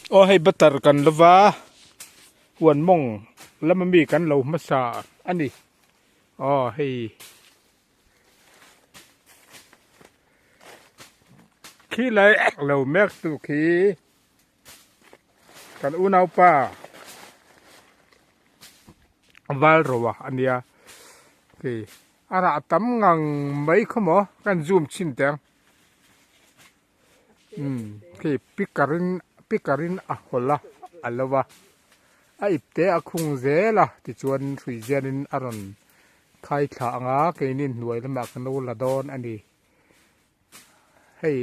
Aw hei butter kan lova huan mawng lama mi kan lo hmasa a ni aw hei khi lai lo mek tu khi kan unaupa val ro a ania khi a rah tam ngang mai khaw maw kan zoom chhin teh ang umm khi picker in picker in a hawlh a a lo va a ip te a khung zel a tichuan hrui zian in a rawn khai thla ang a keini hnuai lamah kan lo la dawn a ni hei.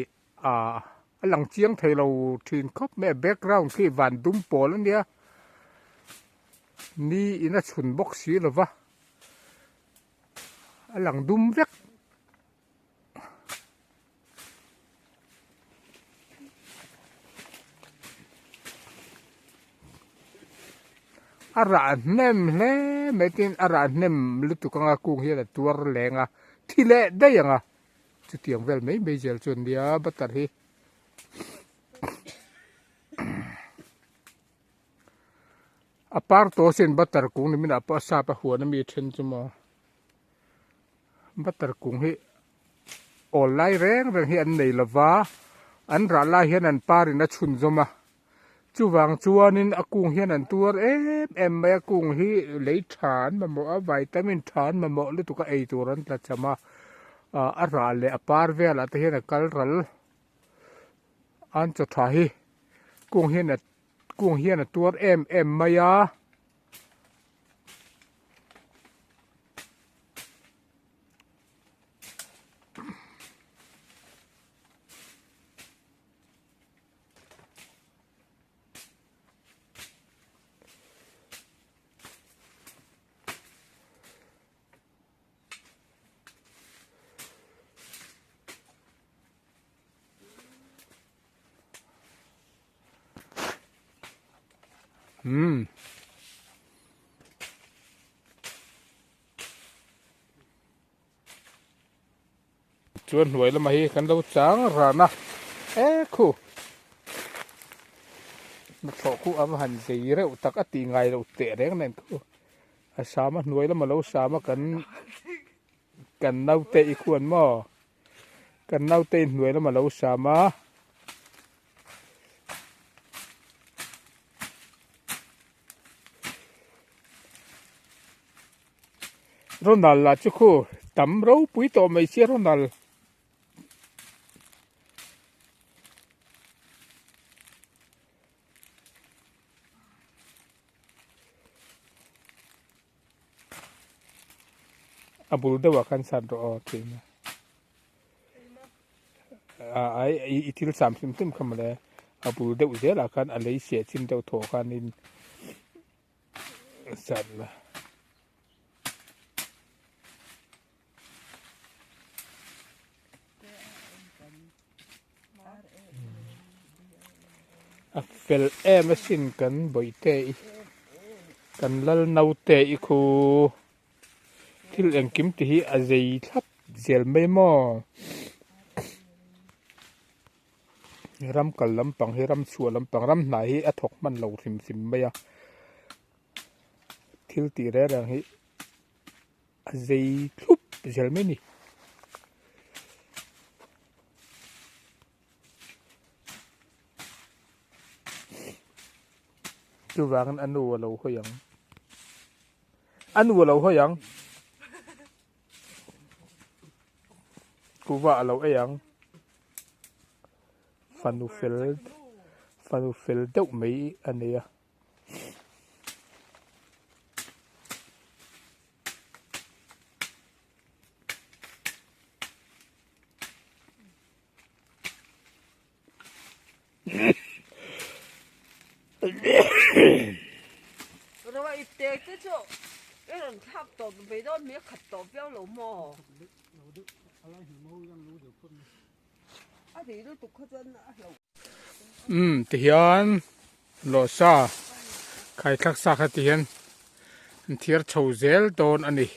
Ahh a lang chiang thei lo thin khawp mai a background khi van dum pawl a nia ni in a chhun bawk si lo va a lang dum vek. A rah hnem hle mai tin a rah hnem lutuk anga kung hian a tuar leng a thi leh daih ang a. Chutiang vel mai mai zel chuan nia butter hi a par tawh asin butter kung ni minah pawh a sap a huan ami a then chu maw butter kung hi awl lai reng reng hi an nei lova an rah lai hian an par in a chhunzawm a. Chuvang chuanin a kung hian an tuar em em mai a, kung hi lei tha an mamawh a, vitamin tha an mamawh lutuk a ei tur an tla cham a, a rah leh a par velah te hian a kal ral an chaw tha hi kung hian a kung hian a tuar em em mai a. Umm. Chuan hnuai lamah hi kan lo chang ran a e khu hnathawh khu a va han zei reuh tak a tih ngai loh teh reng nen khu a sam a hnuai lama lo sam a kan kan naute i khuan maw kan naute in hnuai lama lo sam a. Ronald lah chu khu tam ropui tawh mai sia Ronald. A bul deuh ah khan san rawh aw tih na. A ai i thil sam hrim hrim kha mawle a bul deuh zel ah khan a lei siah chin deuh thawh khanin san la. A fel em asin kan bawihte i kan lal naute i khu thil engkim te hi a zei thlap zel mai maw ram kal lampang hi ram chhuah lampang ram hnai hi a thawk hman lo hrim hrim mai a thil tih reng reng hi a zei thlup zel mai a ni. Chuvangin a nu a lo hawi ang. A nu a lo hawi ang. Kuva a lo ei ang. Fanu fel fanu fel deuh mai a nei a. Rawa i te te chu i rawn thlak tawp ve dawn mi a khat tawp viau lo maw? A ri lutuk kha chuan a hlauh. Umm tihian lawhsa khaithlak sa kha tihian an thiar chho zel dawn a ni.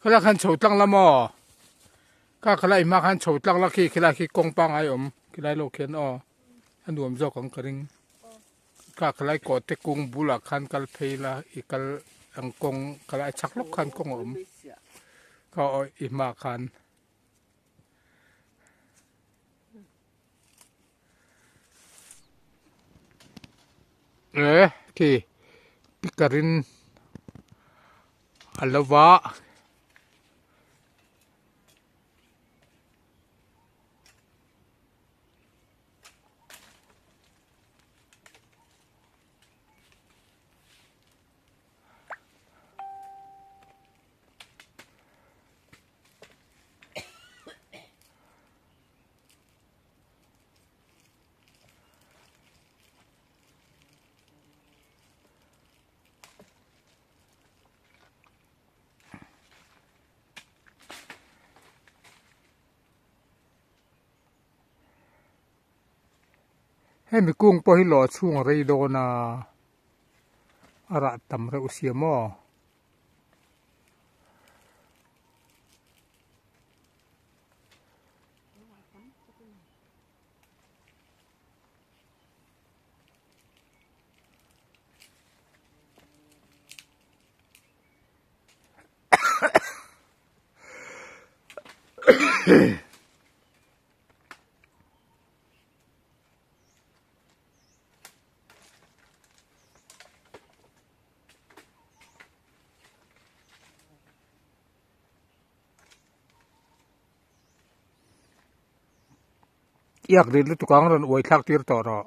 Khalai khan chho tlang la maw? Kha khalai hma khan chho tlang la khi khilai khi kawng pangngai awm khilai lo khian aw a nuam zawk ang ka ring. Kha khalai kawh te kung bulah khan kal phei la i kal ang kawng khalai chhak lawk khan kawng a awm kha aw i hma khan. E khi picker in a lo va. Hemi kung pawh hi lawh chhung a rei dawn a, a rah tam reuh sia maw. Iak rit lutuk ang rawn uai thlak tir tawh rawh.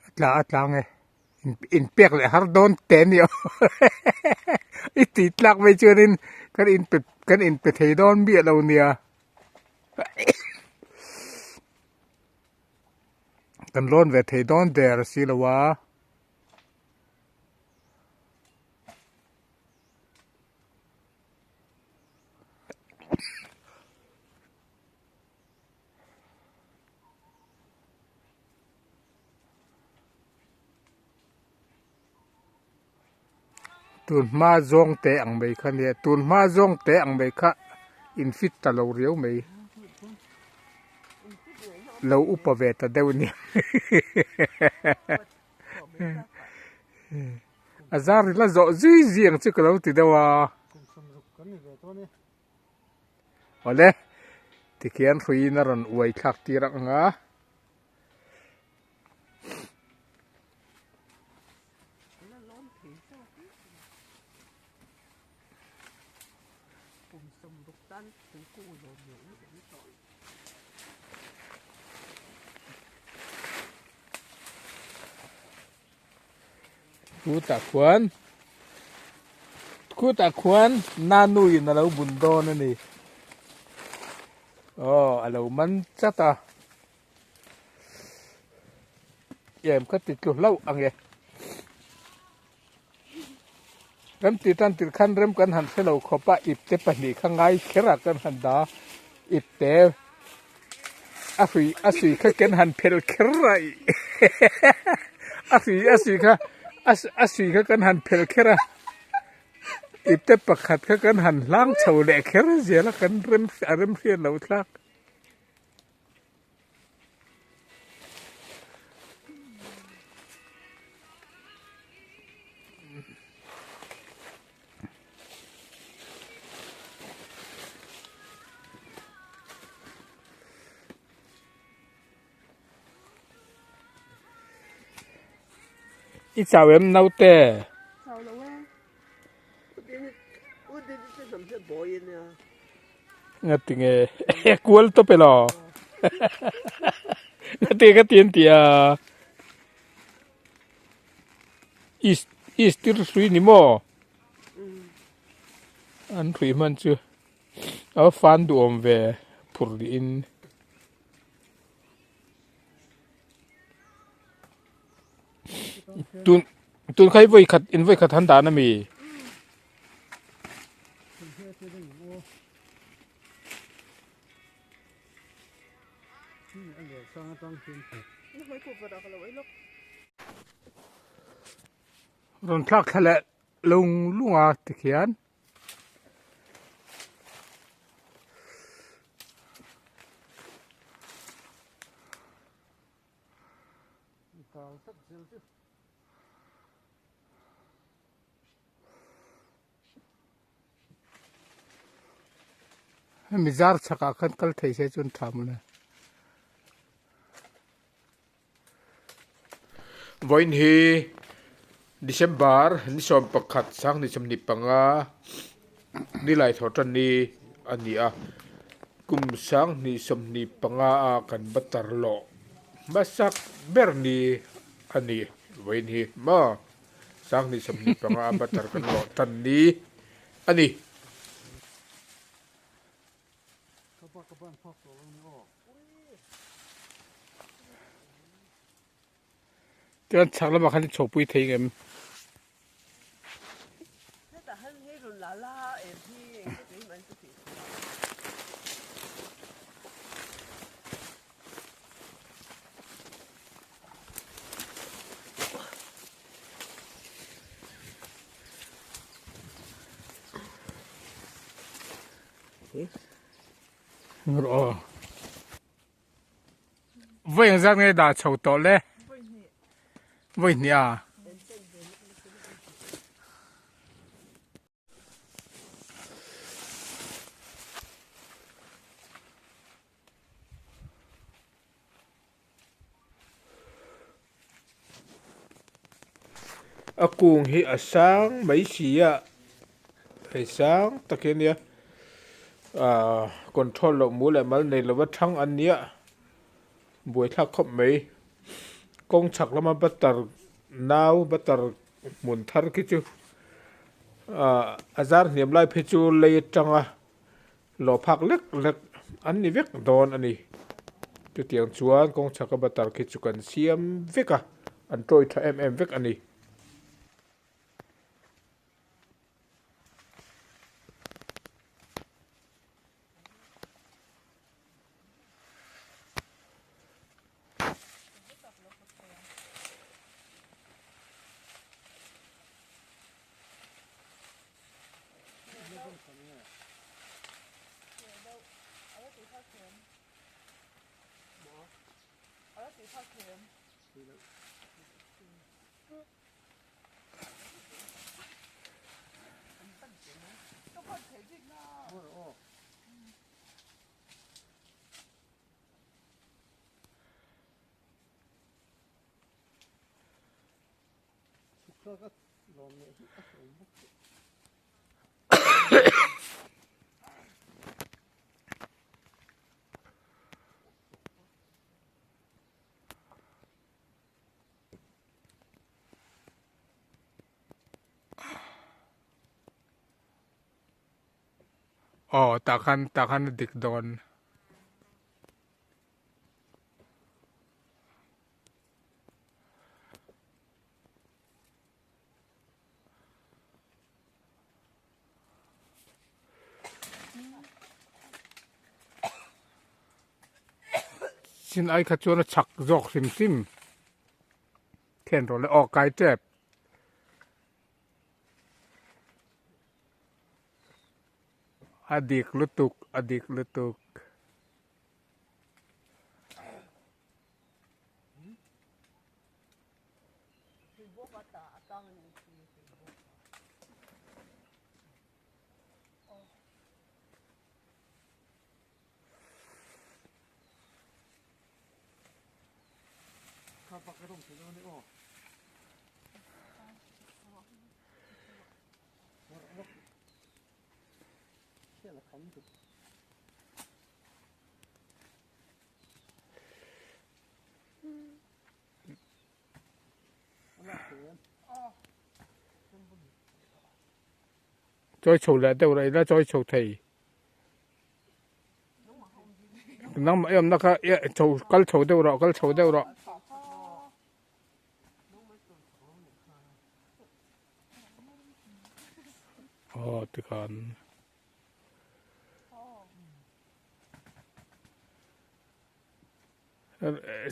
A tla a tla ang e in pek leh har dawn teh a ni aw i tih tlak mai chuanin kan in pe kan in pe thei dawn miah lo nia kan lawn ve thei dawn der si lo a. Tun hma zawng te ang mai kha nia tun hma zawng te ang mai kha in fit ta lo riau mai lo upa ve ta deuh nia a zar ila zawh zui zui ang chu ka lo ti deuh a. Awle tikhian hruiin a rawn uai thlak tir ang a. Khutah khuan khutah khuan nanu in a lo bun dawn a ni aw a lo man chat a em ka ti tlu hlauh ang e kan ti tan tir khan rem kan han hre lo khawp a ip te pahnih kha ngai kher a kan han dah ip te a hrui a sui kha kan han phel kher a a hrui a sui kha a sui kha kan han phel kher a ip te pakhat kha kan han hlang chho leh kher zel a kan rem a rem hriat loh thlak. I chau em naute? Chau lo e. Nga ti nge kual tawp e law nga ti ka ti an ti a is is tir hrui ni maw an hrui hman chu a fan duhawm ve phur niin. Tun tun kha hi vawi khat in vawi khat han dan ami. Rawn thlak thla leh lung lung a tikhian. Hemi zar chhakah khan kal thei se chuan tha mawle. Vawiin hi December ni 11 sanghnih 25 nilai thaw tan ni a ni a, kum sanghnih 25 a kan batar lawh hmasak ber ni a ni vawiin hi maw. Sanghnih 25 a butter kan lawh tan ni a ni. Chuan chhak lamah khan i chhawpui thei ngem? Vawi engzat nge dah chho tawh le? Vawi hnih a. A kung hi a sang mai si a hei sang tak hi a nia ahh control loh mu leh mal nei lova thang an nia buaithlak khawp mai kawng chhak lama butter nau butter hmun thar khi chu ahh a zar hniam lai phei chu lei atanga Lawh phak lek lek an ni vek dawn a ni. Chutiang chuan kawng chhaka butter khi chu kan siam vek a, an tawi tha em em vek a ni. Aw tah khan tah khan a dik dawn. Chin ai kha chuan a chak zawk hrim hrim khen rawh le aw kai tep. A dik lutuk a dik lutuk. Chawi chho leh deuh rih ila chawi chho thei nangmah i awmna kha chho kal chho deuh rawh kal chho deuh rawh. Aw tikhan.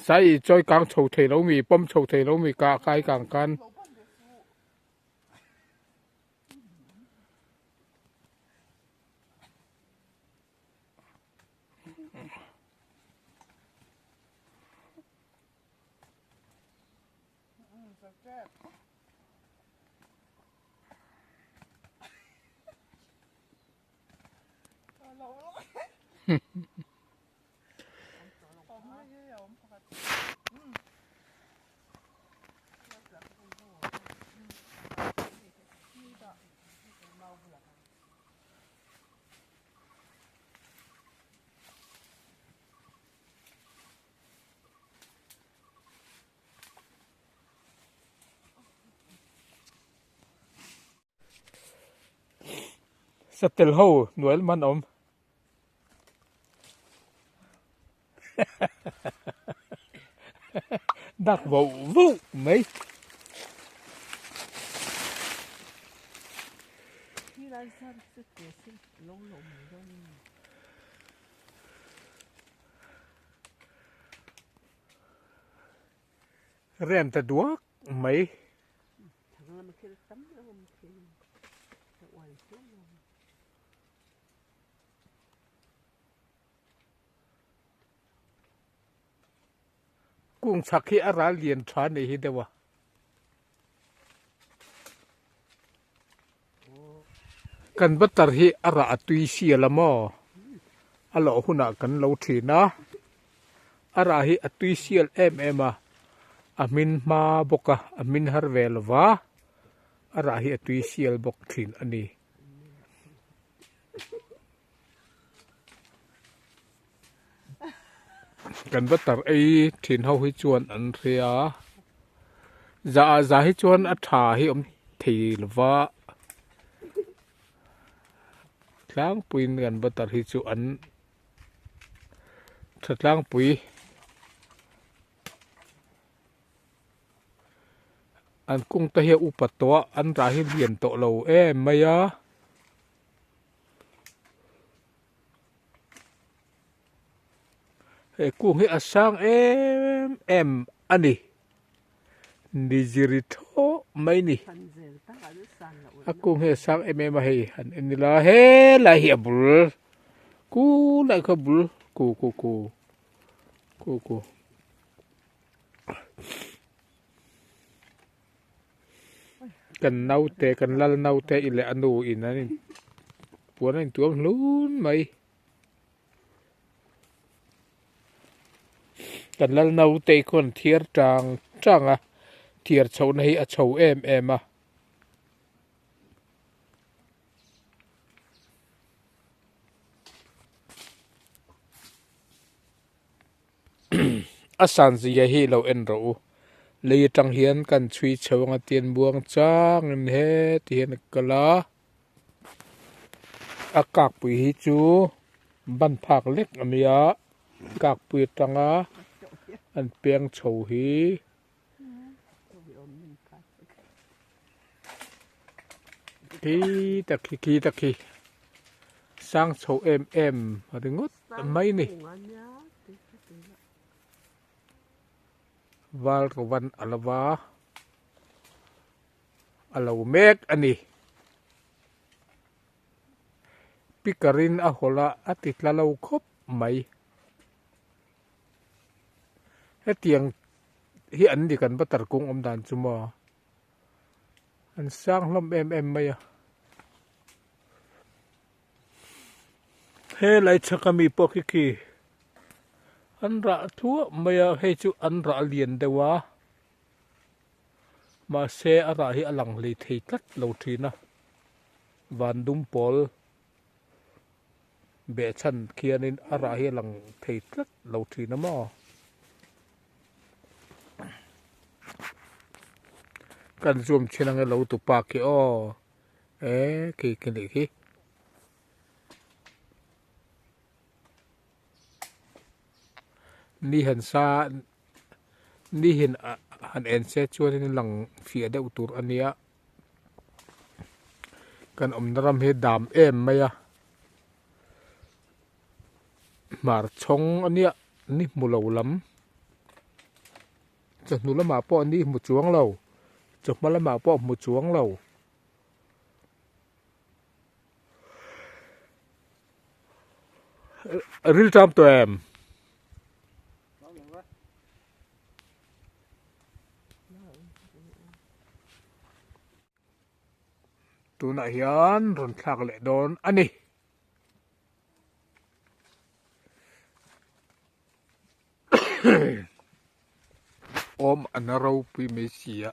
Sai i chawi kang chho thei lo mi, pawm chho thei lo mi ka kai kang khan. Satel ho hnuai lam an awm. Dak voh voh mai. Rem ta duak mai. Kung chhak hi a ral lian tha nei hi deuh a. Kan butter hi a rah a tui sial a maw? A lawh hunah kan lo thin a. A rah hi a tui sial em em a, a hmin hma bawk a, a hmin har ve lo va, a rah hi a tui sial bawk thin a ni. Kan va tar ei thin ho hi chuan an hria a, za ah za hi chuan a tha hi awm thei lova tlangpuiin kan va tar hi chu an tha tlangpui. An kung te hi a upa tawh a an rah hi lian tawh lo em mai a. He kung hi a sang em em a ni nijiri thaw mai a ni a kung hi a sang em em a hei han en ila helai hi a bul kulai kha a bul ku ku ku ku ku. Kan naute kan lal naute i leh a nu in an in puan a intuam hlun mai. Kan lal naute hi khuan thiar tang tang a thiar chhohna hi a chho em em a. A san zia hi lo en rawh u lei atang hian kan chhui chho anga tian buang changin heti hian a kal a a kakpui hi chu ban phak lek a nia kakpui atanga an peng chho hi. Khi tak khi khi tak khi sang chho em em ringawt mai a ni val ro van a lo va a lo mek a ni picker in a hawlh a a ti tla lo khawp mai. Hetiang hi an ni kan butter kung awm dan chu maw an sang hlawm em em mai a helai chhak ami pawh khi khi an rah thuah mai a hei chu an rah lian deuh a mahse a rah hi a lang hlei thei tlat lo thin a van dum pawl. Behchhan khianin a rah hi a lang thei tlat lo thin a maw? Kan zoom chhin ange lo tupa khi aw e khi khi nih khi. Ni han sa ni hin han en se chuanin a lang fiah deuh tur a nia. Kan awmna ram hi dam em mai a hmar chhawng a nia ni hmu lo lam. Chawhnu lamah pawh ni hmu chuang lo, chawhma lamah pawh hmu chuang lo. Rilṭam tawh em? Tunah hian rawn thlak leh dawn a ni. Awm an ropui mai si a.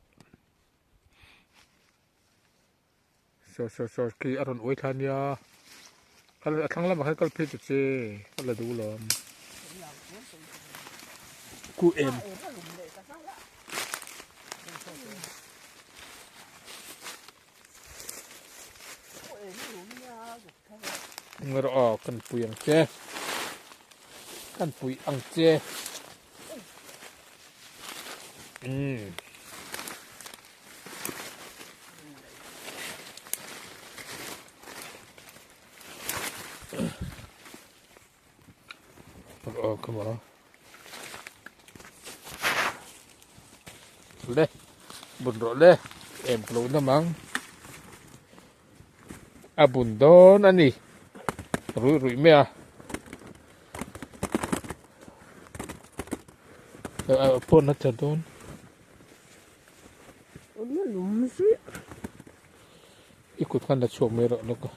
Saw saw saw khi a rawn uai thla nia. Kal a thlang lamah khan kal phei ta che ka la duh lawm. Ku em. Ngar aw kan pui ang che. Kan pui ang che. Umm. Oh, come on. Le, bun rawh le, em ka lo nam ang. A bun dawn a ni, ruih ruih mai a. Phone a tla dawn. I kut khan la chhuak mai rawh lawk a.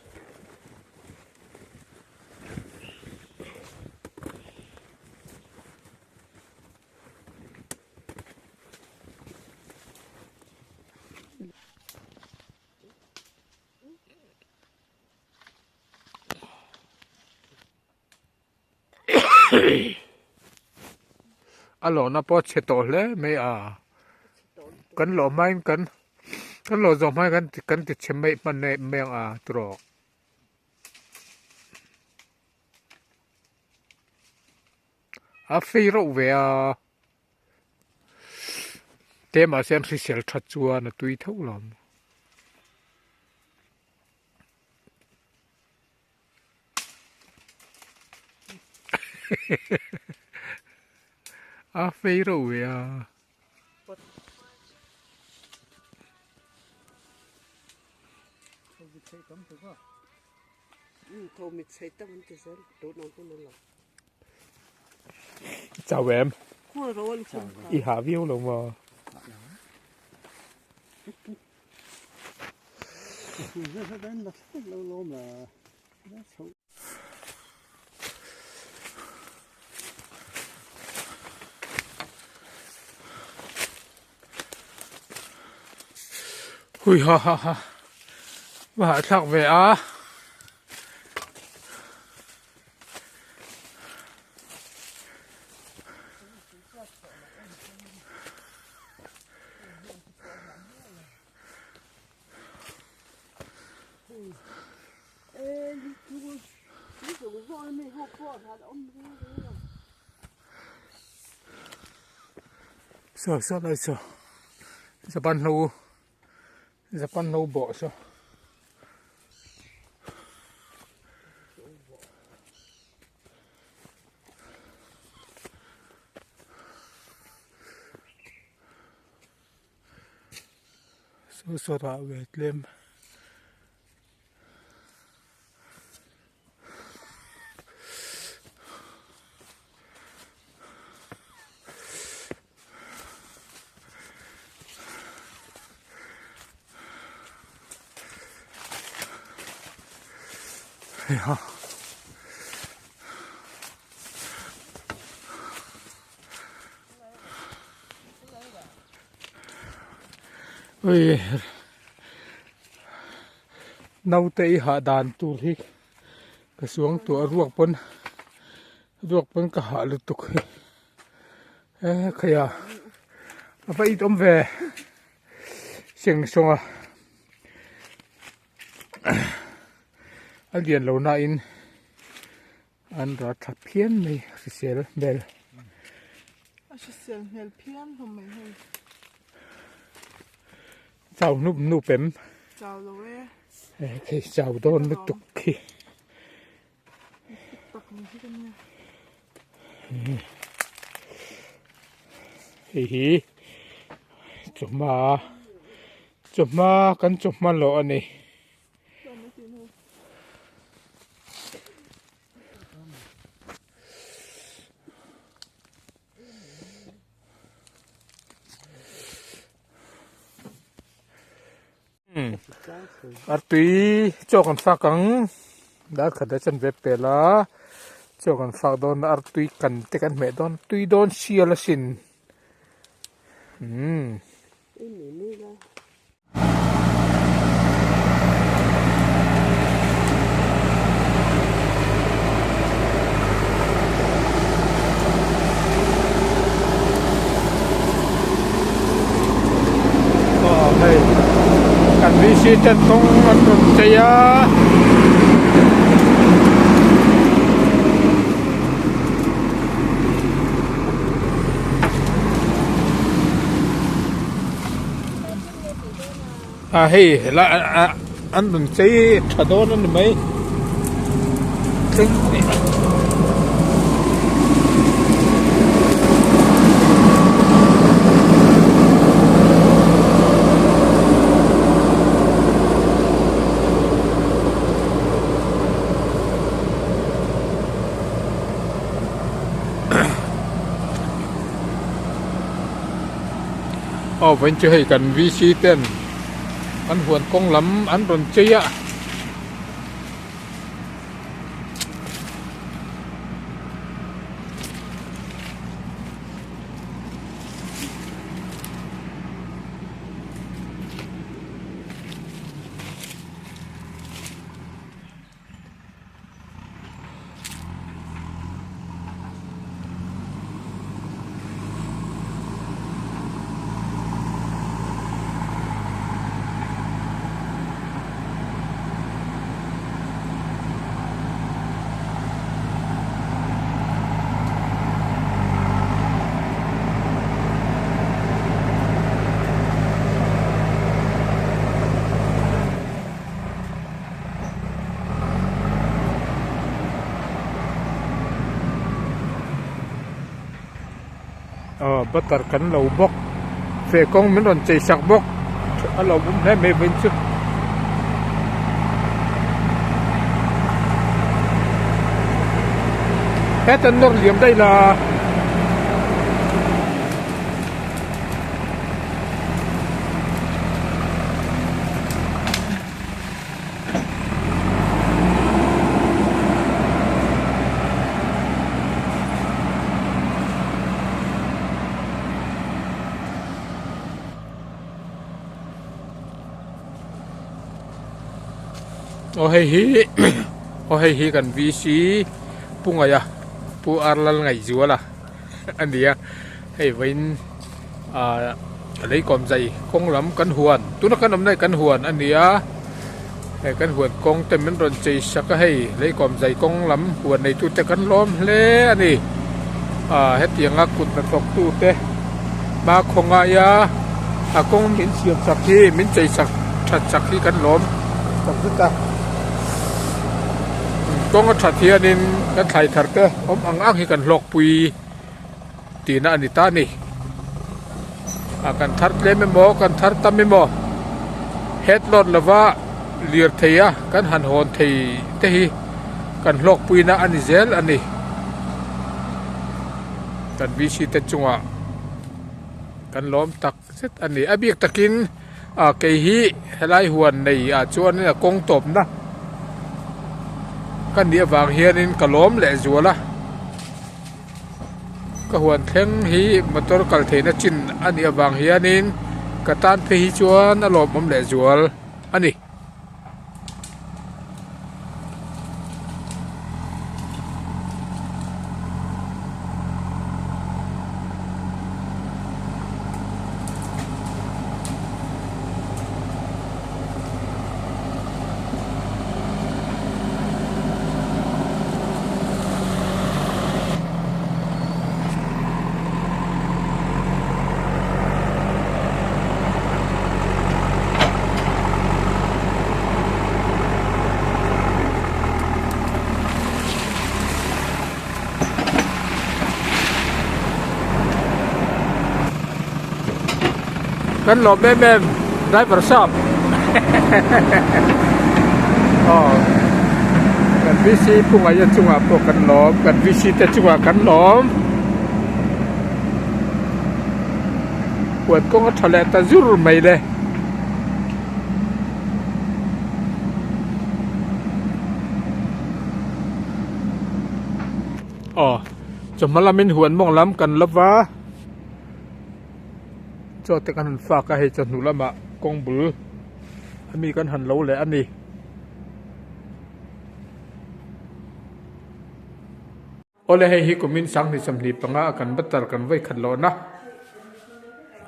A lawhna pawh a chhe tawh hle mai a kan lawh hmain kan kan lawh zawh hmain kan kan ti chhe mai hman mai ang a tawh. A fei reuh ve a tlem ah hian hrisel that chuan a tui tho lo. A fei reuh ve a. Chau em? I hah viau lo maw? Hui ha ha ha va hahthlak ve a. Saw saw lai saw Japan ho Japan ho bawh saw. Saw saw rah ve tlem. Heiha. Ui. Naute i hah dan tur hi ka suang tawh a ruak pawn ruak pawn ka hah lutuk hi e khaia a va it awm ve seng sawng a a lian lo na in an rat tha phian mai hrisel hmel. A hrisel hmel phian hlawm mai hei. Chau hnup hnup em? Chau lo e. Eh, khi chau dawn lutuk khi. Tak ni hi kan nia. Hei hi. Chawhma chawhma kan chawhma lawh a ni. Artui chaw kan fak ang dar khat a chen ve pel a chaw kan fak dawn a artui kan te kan hmeh dawn tui dawn sial asin umm. Aw hei kan VC ten kawng an rawn chei a. A hei helai ah an rawn chei tha dawn a ni mai thleng a ni. Aw vawiin chu hei kan VC ten an huan kawng lam an rawn chei a. Aw butter kan lo bawk feh kawng min rawn chei sak bawk a lo awm hle mai vawiin chu. Heta nawr liam daih la. Aw hei hi aw hei hi kan VC Pu Ngaia Pu Ar Lal Ngaihzuala a ni a hei vawiin ah lei kawm zai kawng lam kan huan tuna kan awmna hi kan huan a ni a hei kan huan kawng te min rawn chei sak a hei lei kawm zai kawng lam huan nei tute kan lawm hle a ni ah hetianga kut hnathawk tute hma khaw ngai a a kawng min siam sak hi min chei sak that sak hi kan lawm tak zet a kawng a that hianin kan thlai thar te awm ang ang hi kan hlawkpui. Tihna a ni ta a ni. A kan thar tlem emaw kan thar tam emaw head load lova lirthei a kan han hawn thei te hi kan hlawkpuina a ni zel a ni. Kan VC te chungah kan lawm tak zet a ni. A bik takin a kei hi helai huan nei ah chuanin a kawng tawpna ka nih avang hianin ka lawm leh zual a. Ka huan thleng hi motor kal theihna chin a nih avang hianin ka tan phei hi chuan a lawmawm leh zual a ni. Kan lawm em em driver sap aw kan VC pu ngaia chungah pawh kan lawm kan VC te chungah kan lawm huan kawng a tha leh ta zur mai le. Aw chawhma lamin huan mawng lam kan la va. Chaw te kan han fak a hei chawhnu lamah kawng bul ami kan han lo leh a ni. Awle hei hi kumin 2025 a kan batter kan vawi khat lohna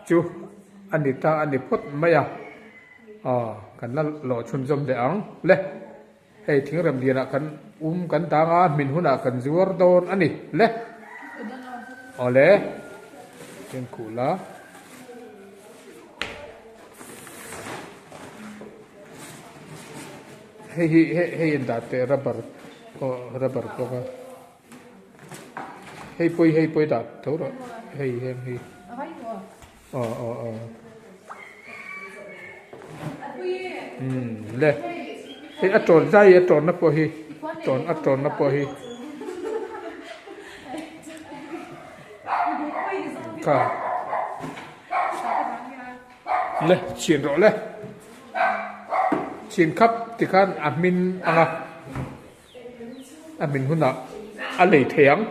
chu a ni ta a ni phawt mai a aw kan la lawh chhunzawm leh ang le. Hei thingrem lianah kan um kan dang a, hmin hunah kan zuar dawn a ni le. Awle, ken khuh la. Hei hi hei hei in dah teh rubber aw rubber bawk a. Hei pawh hi hei pawh hi dah tho rawh hei heng hi. Aw aw aw umm le hei a tawn zai a tawnna pawh hi tawn a tawnna pawh hi kha le chhin rawh le chhin khap tikhan a hmin anga a hmin hunah a lei thei ang.